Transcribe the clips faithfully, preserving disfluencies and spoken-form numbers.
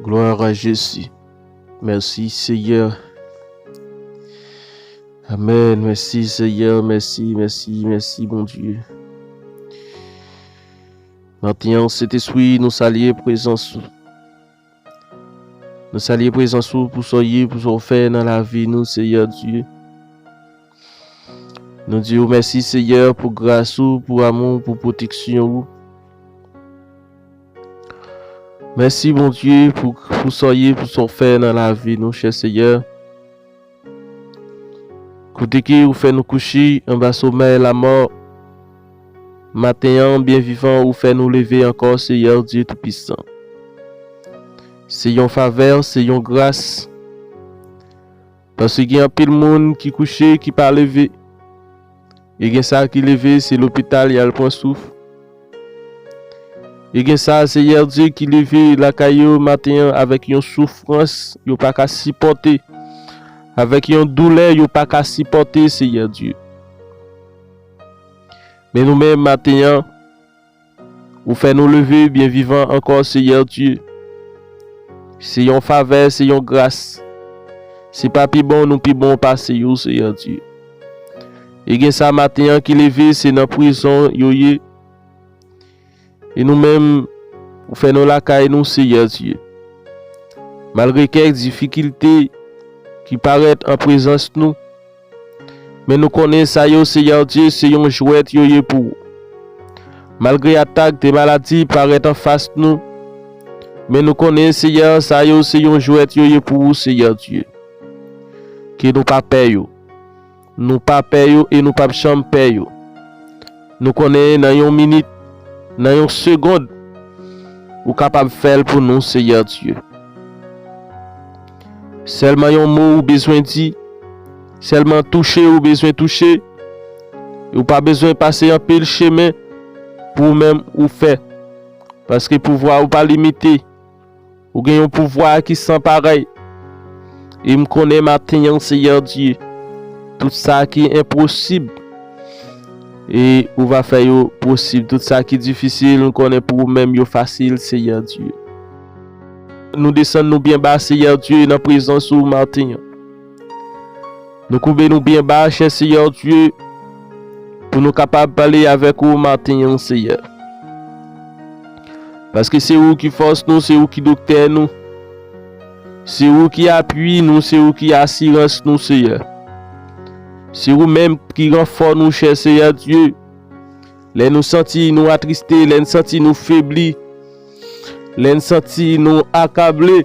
Gloire à Jésus. Mèsi, Seyè. Amèn. Mèsi, Seyè. Mèsi, mèsi, mèsi, Bondye. Maten an, Sentespri, nou salye prezans ou. Nou salye prezans ou pou sa w ye, pou sa w fè nan lavi nou, Seyè Dye. Nou di w mèsi, Seyè, pou gras ou, pou amou, pou pwoteksyon ou. Mèsi, Bondye, pou, pou sa w ye, pou sa w fè nan lavi nou, chè Seyè. Kote ke ou fè nou kouche anba somèy lamò, maten an, byen vivan, ou fè nou leve ankò, Seyè Dye Toupisan. Se yon favè, se yon gras. Paske gen anpil moun ki kouche, ki pa leve. E gen sa ki leve, se lopital y al pran souf. E gen sa, Seyè Dye, ki leve lakay yo maten an avèk yon soufrans yo pa ka sipòte, avèk yon doulè yo pa ka sipòte, Seyè Dye. Men nou menm, maten an, ou fè nou leve byen vivan ankò, Seyè Dye. Se yon favè, se yon gras. Se pa pi bon nou pi bon pase yo, Seyè Dye. E gen sa maten an ki leve, se nan prizon yo ye. E nou menm, ou fè nou lakay nou, Seyè Dye. Malgre kèk difikilte ki parèt an prezans nou, men nou konnen sa yo, Seyè Dye, se yon jwèt yo ye pou ou. Malgre atak de maladi parèt anfas nou, men nou konnen, Seyè, sa yo se yon jwèt yo ye pou ou, Seyè Dye. Ke nou pa pè yo. Nou pa pè yo e nou p ap janm pè yo. Nou konnen nan yon minit, nan yon segond, ou kapab fè l pou nou, Seyè Dye. Sèlman yon mo ou bezwen di, sèlman touche ou bezwen touche, e ou pa bezwen pase anpil chemen pou ou menm ou fè. Paske pouvwa ou pa limite. Ou gen yon pouvwa ki san parèy. E m konnen maten an, Seyè Dye, tout sa ki enposib, e ou va fè yo posib. Tout sa ki difisil, m konnen pou ou menm yo fasil, Seyè Dye. Nou desann nou byen ba, Seyè Dye, nan prezans ou maten an. Nou koube nou byen ba, chè Seyè Dye, pou nou kapab pale avèk ou maten an, Seyè. Paske se ou ki fòs nou, se ou ki doktè nou. Se ou ki apui nou, se ou ki asirans nou, Seyè. Se ou menm ki ranfò nou, chè Seyè Dye. Lè nou santi nou atriste, lè n santi nou febli, lè n santi nou akable,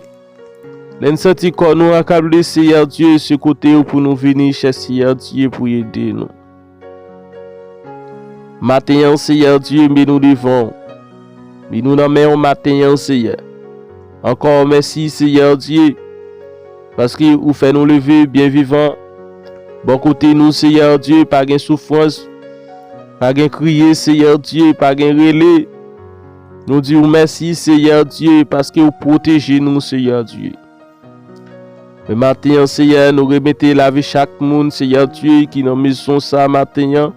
lè n santi kò nou akable, Seyè Dye, se kote ou pou nou vini, chè Seyè Dye, pou ede nou. Maten an, Seyè Dye, men nou devan w. Men nou nan men w maten an, Seyè. Ankò, mèsi, Seyè Dye, paske ou fè nou leve byen vivan. Bò kote nou, Seyè Dye, pa gen soufrans, pa gen kriye, Seyè Dye, pa gen rele. Nou di w mèsi, Seyè Dye, paske ou pwoteje nou, Seyè Dye. Men maten an, Seyè, nou remete lavi chak moun, Seyè Dye, ki nan mezon sa maten an.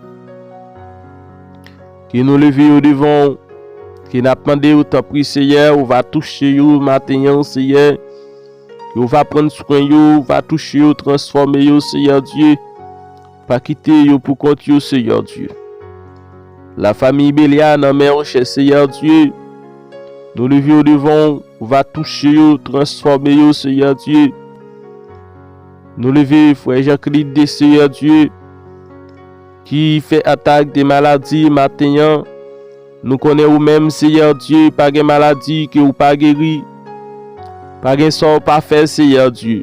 Ke nou leve yo devan w, ke n ap mande w, tanpri, Seyè, ou va touche yo maten an, Seyè. Ke ou va pran swen yo, ou va touche yo, transfòme yo, Seyè Dye. Pa kite yo pou kont yo, Seyè Dye. Lafanmi Belia nan men w, chè Seyè Dye. Nou leve yo devan w, ou va touche yo, transfòme yo, Seyè Dye. Nou leve frè Jean Clide, Seyè Dye, ki fè atak de maladi maten an. Nou konnen ou menm, Seyè Dye, pa gen maladi ke ou pa geri. Pa gen sa ou pa fè, Seyè Dye.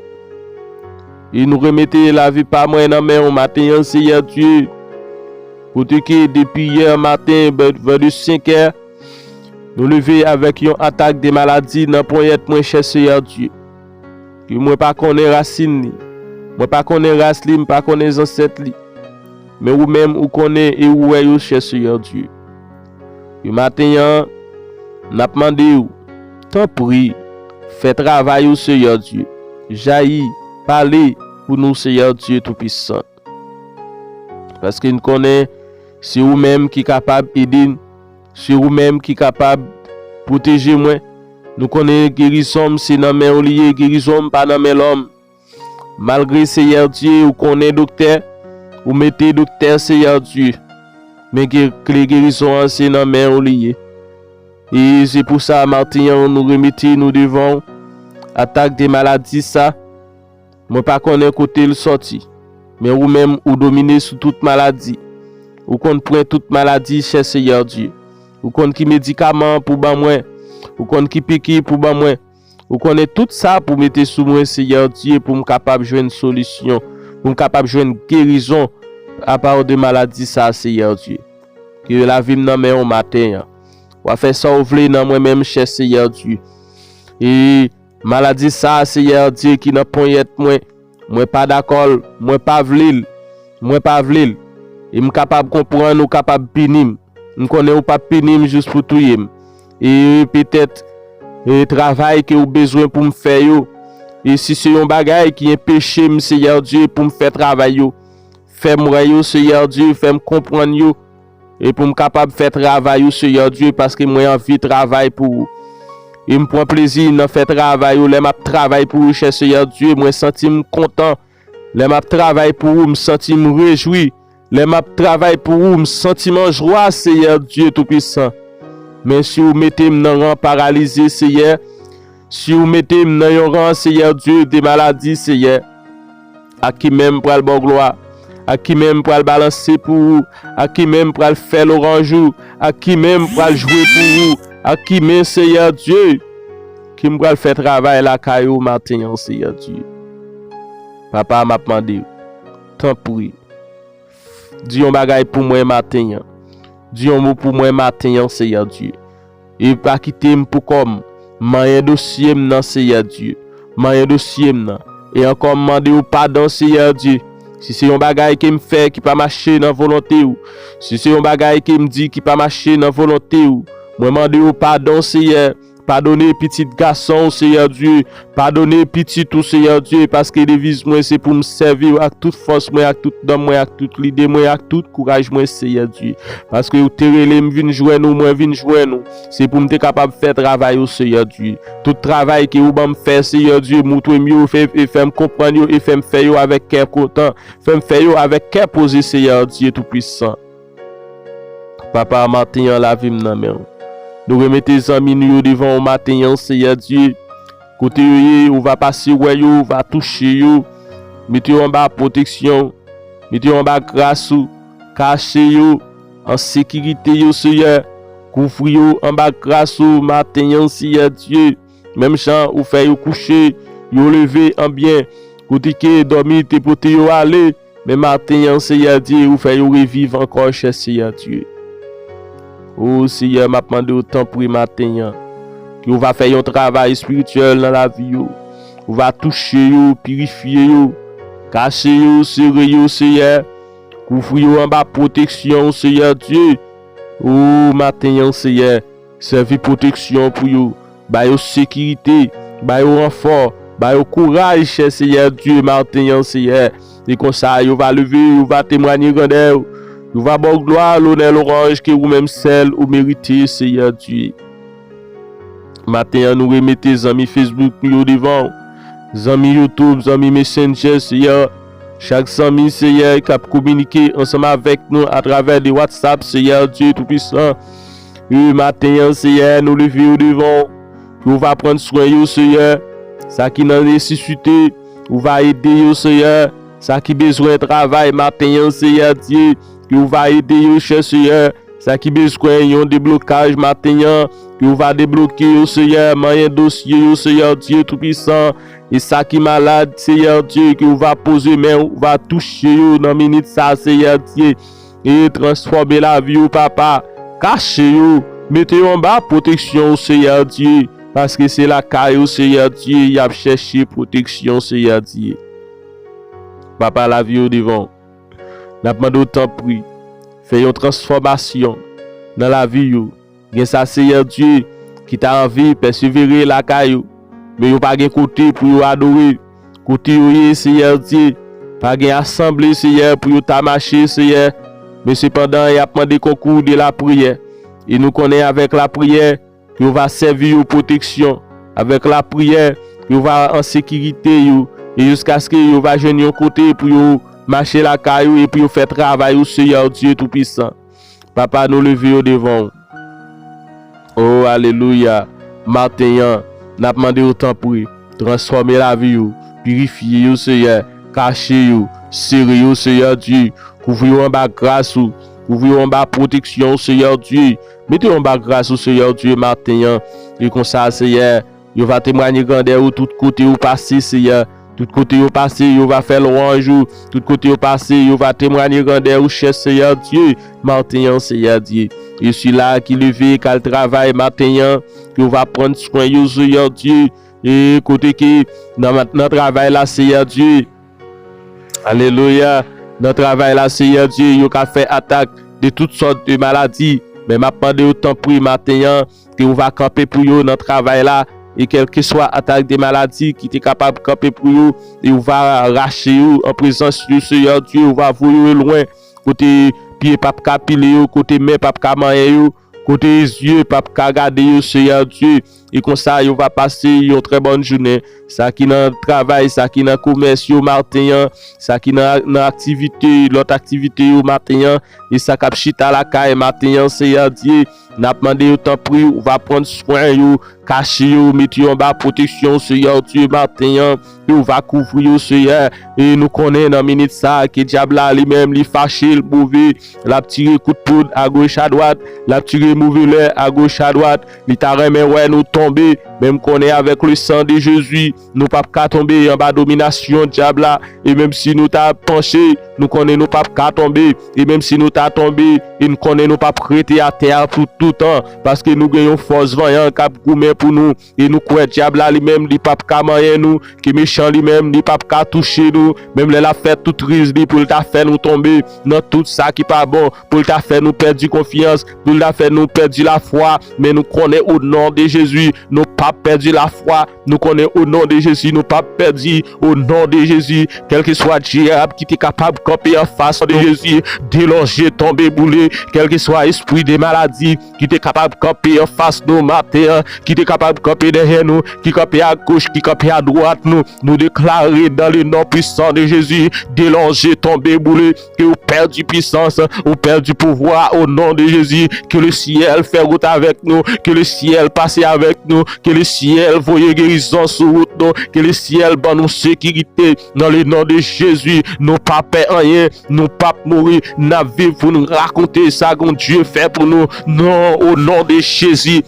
E nou remete lavi pa mwen nan men w maten an, Seyè Dye. Kote ke depi yè maten, vè, vè de senk è, nou leve avèk yon atak de maladi nan ponyèt mwen, chè Seyè Dye. Ke mwen pa konnen rasin li. Mwen pa konnen ras li, m pa konnen zansèt li. Men ou menm, ou konnen e ou wè yo, chè Seyè Dye. E maten an, n ap mande w, tanpri, fè travay ou, Seyè Dye. Jayi, pale pou nou, Seyè Dye Toupisan. Paske n konnen se ou menm ki kapab ede n, se ou menm ki kapab pwoteje mwen, Nou konnen gerizon m se nan men w li ye, gerizon m pa nan men lòm. Malgre, Seyè Dye, ou konnen doktè, ou mete doktè, Seyè Dye. Men ke kle gerizon an se nan men w li ye. E se pou sa, maten an, nou remete nou devan w. Atak de maladi sa, mwen pa konnen kote l sòti. Men ou menm, ou domine sou tout maladi. Ou konn pwen tout maladi, chè Seyè Dye. Ou konn ki medikaman pou ban mwen. Ou konn ki piki pou ban mwen. Ou konnen tout sa pou mete sou mwen, Seyè Dye, pou m kapab jwenn solisyon, pou m kapab jwenn gerizon apa de maladi sa, Seyè Dye. Ke lavi m nan men w maten an. W a fè sa w vle nan mwen menm, chè Seyè Dye. E maladi sa, Seyè Dye, ki nan ponyèt mwen, mwen pa dakò l, mwen pa vle l, mwen pa vle l. E m kapab konprann ou kapab pini m. M konnen ou p ap pini m jis pou touye m. E petèt, e travay ke ou bezwen pou m fè yo. E si se yon bagay ki enpeche m, Seyè Dye, pou m fè travay yo, fè m wè yo, Seyè Dye, fè m konprann yo. E pou m kapab fè travay ou, Seyè Dye, paske mwen anvi travay pou ou. E m pran plezi nan fè travay ou. Lè m ap travay pou ou, chè Seyè Dye, mwen santi m kontan. Lè m ap travay pou ou, m santi m rejwi. Lè m ap travay pou ou, m santi m an jwa, Seyè Dye Toupisan. Men si w mete m nan ran paralize, Seyè, si w mete m nan yon ran, Seyè Dye, de maladi, Seyè, ak ki men m pral ba w glwa? Ak ki men m pral balanse pou ou? Ak ki men m pral fè lwanj ou? Ak ki men m pral jwe pou ou? Ak ki men, Seyè Dye, ki m pral fè travay lakay ou maten an, Seyè Dye? Papa, m ap mande w, tanpri, di yon bagay pou mwen maten an. Di yon mo pou mwen maten an, Seyè Dye. E pa kite m pou kò m. Manyen dosye m nan, Seyè Dye. Manyen dosye m nan. E ankò, m mande w padon, Seyè Dye. Si se yon bagay ke m fè ki pa mache nan volonte w, si se yon bagay ke m di ki pa mache nan volonte w, mwen mande w padon, Seyè. Padone pitit gason w, Seyè Dye. Padone pitit ou, Seyè Dye, paske deviz mwen se pou m sèvi w ak tout fòs mwen, ak tout nanm mwen, ak tout lide mwen, ak tout kouraj mwen, Seyè Dye. Paske ou te rele m vin jwenn ou, mwen vin jwenn ou. Se pou m te kapab fè travay ou, Seyè Dye. Tout travay ke ou ban m fè, Seyè Dye, moutre m yo, fè, e fè m konprann yo, e fè m fè yo avèk kè kontan. Fè m fè yo avèk kè poze, Seyè Dye Toupisan. Papa, maten an, lavi m nan men w. Nou remete zanmi nou yo devan w maten an, Seyè Dye. Kote yo ye, ou va pase wè yo, ou va touche yo. Mete yo anba pwoteksyon w. Mete yo anba gras ou. Kache yo an sekirite yo, Seyè. Kouvri yo anba gras ou maten an, Seyè Dye. Menm jan ou fè yo kouche, yo leve an byen. Kote ke dòmi te pote yo ale, men maten an, Seyè Dye, ou fè yo reviv ankò, chè Seyè Dye. O Seyè, m ap mande w tanpri maten an, ke ou va fè yon travay espirityèl nan lavi yo. Ou va touche yo, pirifye yo, kache yo, sere yo, Seyè. Kouvri yo anba pwoteksyon w, Seyè Dye. O maten an, Seyè, sèvi pwoteksyon pou yo. Ba yo sekirite, ba yo ranfò, ba yo kouraj, chè Seyè Dye, maten an, Seyè. E konsa, yo va leve, yo va temwanye grandè w. Yo va ba w glwa, lonè, lwanj ke ou menm sèl ou merite, Seyè Dye. Maten an, nou remete zanmi Facebook nou yo devan w. Zanmi YouTube, zanmi Messenger, Seyè. Chak zanmi, Seyè, k ap kominike ansanm avèk nou atravè de WhatsApp, Seyè Dye Toupisan. E maten an, Seyè, nou leve yo devan w. Ke ou va pran swen yo, Seyè. Sa ki nan nesesite, ou va ede yo, Seyè. Sa ki bezwen travay maten an, Seyè Dye, ke ou va ede yo, chè Seyè. Sa ki bezwen yon deblokaj maten an, ke ou va debloke yo, Seyè. Manyen dosye yo, Seyè Dye Toupisan. E sa ki malad, Seyè Dye, ke ou va poze men, ou va touche yo nan minit sa, Seyè Dye. E transfòme lavi yo, Papa. Kache yo, mete yo anba pwoteksyon w, Seyè Dye. Paske se lakay ou, Seyè Dye, y ap chèche pwoteksyon, Seyè Dye. Papa, lavi yo devan w. N ap mande w tanpri, fè yon transfòmasyon nan lavi yo. Gen sa, Seyè Dye, ki ta anvi pèsevere lakay yo, men yo pa gen kote pou yo adore. Kote yo ye, Seyè Dye, pa gen asanble, Seyè, pou yo ta mache, Seyè. Men sepandan, y ap mande konkou de lapriyè. E nou konnen avèk lapriyè, ke w va sèvi yo pwoteksyon, avèk lapriyè, ke w va an sekirite yo, e jiskaske yo va jwenn yon kote pou yo mache lakay ou e pou yo fè travay ou, Seyè Dye Toupisan. Papa, nou leve yo devan w. O, alelouya! Maten an, n ap mande w, tanpri, transfòme lavi yo, pirifye yo, Seyè, kache yo, sere yo, Seyè Dye, kouvri yo anba gras ou, kouvri yo anba pwoteksyon ou, Seyè Dye. Mete yo anba gras ou, Seyè Dye, maten an. E konsa, Seyè, yo va temwanye grandè ou tout kote yo pase, Seyè. Tout kote yo pase, yo va fè lwanj ou. Tout kote yo pase, yo va temwanye grandè ou, chè, Seyè Dye, maten an, Seyè Dye. E sila ki leve, k al travay maten an, yo va pran swen yo, Seyè Dye. E kote ke nan, nan travay la, Seyè Dye, alelouya, nan travay la, Seyè Dye, yo ka fè atak de tout sòt de maladi. Men m ap mande yo, tanpri, maten an, ke ou va kanpe pou yo nan travay la, e kèlkeswa atak de maladi ki te kapab kanpe pou yo, e ou va rache yo an prezans yo, Seyè Dye, ou va voye yo lwen, kote pye p ap ka pile yo, kote men p ap ka manyen yo, kote zye p ap ka gade yo, Seyè Dye. E konsa, yo va pase yon trè bòn jounen. Sa ki nan travay, sa ki nan komès yo maten an, sa ki nan, nan aktivite, lòt aktivite yo maten an, e sa k ap chita lakay maten an, Seyè Dye, n ap mande yo, tanpri, ou va pran swen yo, kache yo, mete yo anba pwoteksyon, Seyè Dye, maten an, e ou va kouvri yo, Seyè. E nou konnen nan minit sa a ke dyab la li menm li fache, l move, l ap tire kout poud agoch adwat, l ap tire move lè agoch adwat. Li ta renmen wè nou tonbe, men m konnen avèk le sang de Jésus, nou p ap ka tonbe anba dominasyon dyab la. E menm si nou ta panche, nou konnen nou p ap ka tonbe. E menm si nou ta tonbe, e n konnen nou p ap rete atè a pou toutan, paske nou gen yon fòs vanyan k ap goumen pou nou. E nou kwè dyab la li menm, li p ap ka manyen nou, ke mechan li menm, li p ap ka touche nou, menm lè l ap fè tout riz li pou l ta fè nou tonbe nan tout sa ki pa bon, pou l ta fè nou pèdi konfyans, pou l ta fè nou pèdi lafwa. Men nou konnen, o non de Jezi, nou p ap pèdi lafwa. Nou konnen, o non de Jezi, nou p ap pèdi, o non de Jezi. Kèlkeswa dyab ki te kapab kanpe anfas de Jezi, delòje, tonbe, boule. Kèlkeswa espri de maladi ki te kapab kanpe anfas nou maten an, ki te kapab kanpe dèyè nou, ki kanpe agoch, ki kanpe adwat nou, nou deklare dans le nom puissant de Jésus, delòje, tonbe, boule, ke ou pèdi pwisans, ou pèdi pouvwa, o non de Jezi. Ke le syèl fè wout avèk nou, ke le syèl pase avèk nou, ke le syèl voye gerizon sou wout nou, ke le syèl ban nou sekirite. Dans le nom de Jésus, nou pa pè anyen, nou p ap mouri, n ap viv pou n rakonte sa Bondye fè pou nou. Non, o non de Jezi.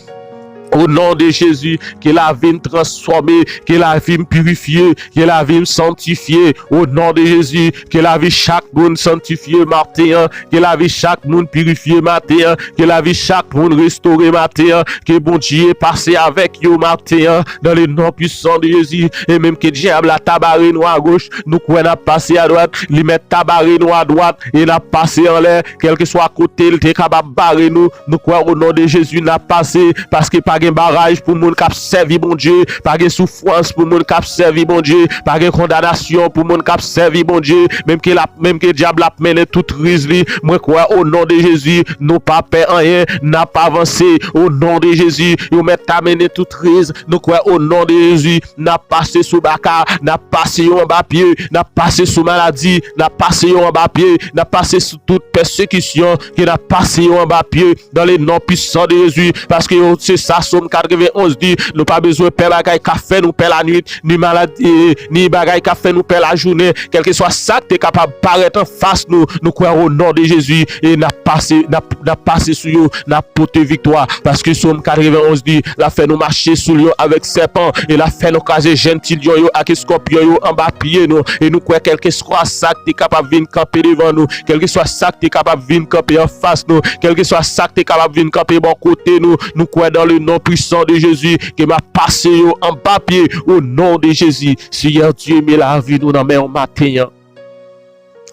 O non de Jezi, ke lavi m transfòme, ke lavi m pirifye, ke lavi m santifye. O non de Jezi, ke lavi chak moun santifye maten an, ke lavi chak moun pirifye maten an, ke lavi chak moun restore maten an, ke Bondye pase avèk yo maten an, dans le nom puissant de Jésus. E menm ke dyab la ta bare nou agoch, nou kwè n ap pase adwat, li mèt ta bare nou adwat, e n ap pase anlè, kèlkeswa kote l te kapab bare nou, nou kwè o non de Jezi n ap pase, paske pa gen baraj pou moun k ap sèvi Bondye, pa gen soufrans pou moun k ap sèvi Bondye, pa gen kondanasyon pou moun k ap sèvi Bondye, menm ke l ap, menm ke dyab la ap mennen tout riz li, mwen kwè o non de Jezi, nou pa pè anyen, n ap avanse, o non de Jezi, yo mèt ta mennen tout riz, nou kwè o non de Jezi, n ap pase sou baka, n ap pase yo anba pye, n ap pase sou maladi, n ap pase yo anba pye, n ap pase sou tout pèsekisyon, ke n ap pase yo anba pye, dans le nom puissant de Jésus, paske yo, se sa Sòm katrevenn onz di, nou pa bezwen pè bagay k ap fè nou pè lanwit, ni maladi, ni bagay k ap fè nou pè lajounen, kèlkeswa sa k te kapab parèt anfas nou, nou kwè o non de Jezi, e n ap pase, n ap, n ap pase sou yo, n ap pote viktwa, paske Sòm katrevenn onz di, l ap fè nou mache sou lyon avèk sèpan, e l ap fè nou kraze jenn ti lyon yo ak eskòpyon yo anba pye nou, e nou kwè kèlkeswa sa k te kapab vin kanpe devan nou, kèlkeswa sa k te kapab vin kanpe anfas nou, kèlkeswa sa k te kapab vin kanpe bò kote nou, nou kwè dans le nom puissant de Jésus, ke m ap pase yo anba pye, o non de Jezi. Seyè Dye, men lavi nou nan men w maten an.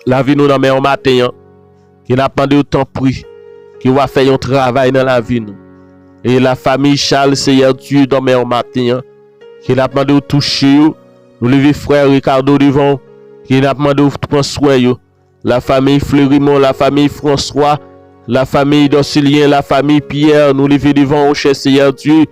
Lavi nou nan men w maten an. Ke n ap mande w, tanpri, ke w a fè yon travay nan lavi nou. E lafanmi Charles, Seyè Dye, nan men w maten an. Ke n ap mande w touche yo. Nou leve frè Ricardo devan w. Ke n ap mande w pran swen yo. Lafanmi Fleurimond, lafanmi François, lafanmi Dòsilyen, lafanmi Pyè, nou leve devan ou, chè Seyè Dye.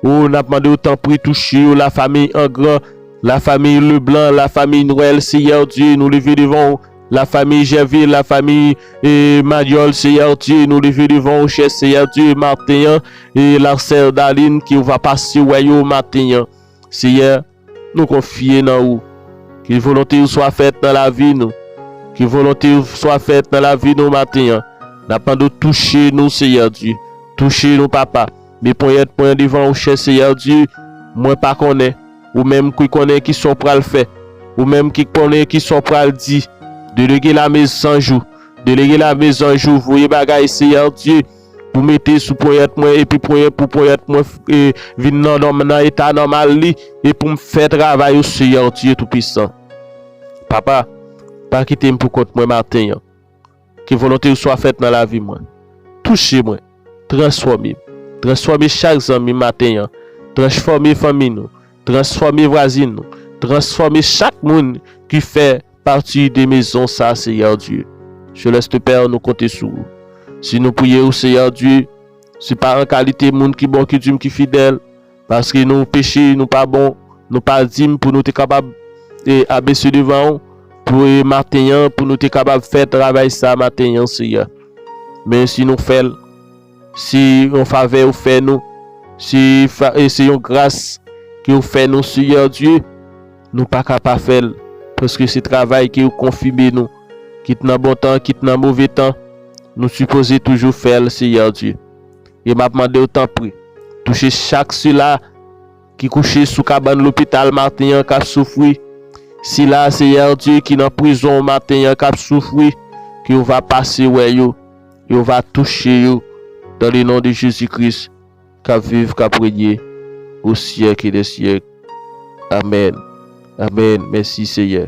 O, n ap mande w tanpri touche yo, lafanmi Angran, lafanmi Leblan, lafanmi Nwèl, Seyè Dye, nou leve devan ou. Lafanmi Jèvil, lafanmi e Manyòl, Seyè Dye, nou leve devan ou, chè Seyè Dye, maten an, e lasè Dalin, ke w va pase wè yo maten an. Seyè, nou konfye nan ou. Ke volonte ou swa fèt nan lavi nou. Ke volonte ou swa fèt nan lavi nou maten an. N ap mande w touche nou, Seyè Dye. Touche nou, Papa. Men ponyèt mwen devan ou, chè Seyè Dye. Mwen pa konnen. Ou menm ki konnen ki sa w pral fè. Ou menm ki konnen ki sa w pral di. Delege lame zanj ou. Delege lame zanj ou. Voye bagay, Seyè Dye, pou mete sou ponyèt mwen, epi ponyèt pou ponyèt mwen, e, vin nan, nan, nan eta nòmal li, e pou m fè travay ou, Seyè Dye Toupisan. Papa, pa kite m pou kont mwen maten an. Ke volonte ou swa fèt nan lavi mwen. Touche mwen. Transfòme m. Transfòme chak zanmi maten an. Transfòme fanmi nou. Transfòme vwazin nou. Transfòme chak moun ki fè pati de mezon sa, Seyè Dye. Seleste Pè, nou konte sou ou. Si nou priye ou, Seyè Dye, se pa an kalite moun ki bon, ki dim, ki fidèl, paske nou peche, nou pa bon, nou pa dim pou nou te kapab e, abese devan ou, pou e, maten an, pou nou te kapab fè travay sa maten an, Seyè. Men si nou fè l, se yon favè ou fè nou, se fa- e se yon gras ke ou fè nou, Seyè Dye, nou pa ka pa fè l, paske se travay ke ou konfime nou, kit nan bon tan, kit nan move tan, nou sipoze toujou fè l, Seyè Dye. E m ap mande w tanpri, touche chak sila ki kouche sou kabann lopital maten an k ap soufri, sila, Seyè Dye, ki nan prizon maten an k ap soufri, ke ou va pase wè yo, e ou va touche yo, dans le nom de Jésus-Christ, k ap viv, k ap renye au siècle des siècles. Amèn. Amèn. Mèsi, Seyè.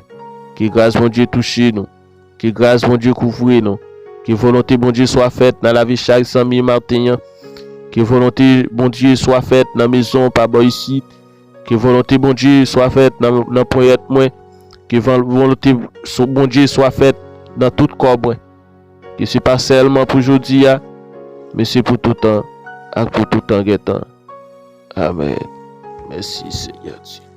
Ke gras Bondye touche nou. Ke gras Bondye kouvri nou. Ke volonte Bondye swa fèt nan lavi chak zanmi maten an. Ke volonte Bondye swa fèt nan mezon pa bò isit. Ke volonte Bondye swa fèt nan, nan ponyèt mwen. Ke vol- volonte so- Bondye swa fèt nan tout kò mwen. Ke se pa sèlman pou jodi a, men se pou toutan ak pou toutan gen tan. Amèn. Mèsi, Seyè Dye.